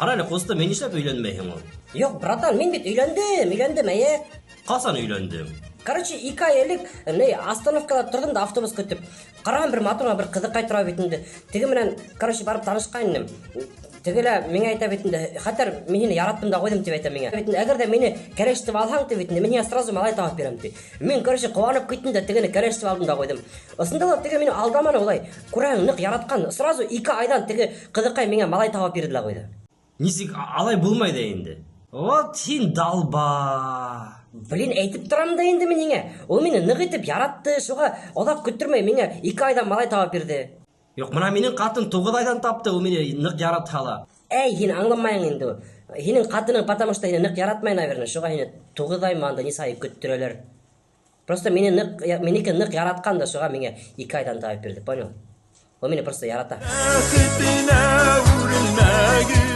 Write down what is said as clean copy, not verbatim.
Ҡара әле, ҡустым, һин нишләп өйләнмәйһең ул? Юҡ, братан, мин бит өйләндем, өйләндем, эйе. Ҡасан өйләндең? Короче, 2 ай элек, ни, остановкала торҙом да автобус көтөп. Ҡараһам, бер матур бер ҡыҙыҡай тора бит инде. Теге менән, короче, барып танышҡайным. Теге лә миңә әйтә бит инде, хәтәр мин һине яраттым да ҡуйҙым тип әйтә миңә. Бит инде, әгәр ҙә мине кәләш итеп алһаң тип бит инде, мин һиңә сразу малай табып бирәм ти. Мин, короче, ҡыуанып киттем дә тегене кәләш итеп алдым да ҡуйҙым. Ысында ла теге мине алдаманы улай. Күрәһең, ныҡ яратҡан. Сразу 2 айҙан теге ҡыҙыҡай миңә малай табып бирҙе лә ҡуйҙы. Нисек алай булмай ҙа инде? Вот һин далба. Блин, әйтеп торам да инде мин һиңә. Ул мине ныҡ итеп яратты, шуға оҙаҡ көттөрмәй миңә 2 айҙан малай табып бирҙе. Юҡ, бына минең ҡатын 9 айҙан тапты, ул мине ныҡ яратһа ла. Эй, һин аңламайһың инде. Һинең ҡатының, потому что һине ныҡ яратмай, наверное. Шуға һине 9 ай анда нисә ай көттөрәләр. Просто мине ныҡ, минеке ныҡ яратҡан да, шуға миңә 2 айҙан табып бирҙе, понял? Ул мине просто ярата. Бәхетенә үрелмәгеҙ.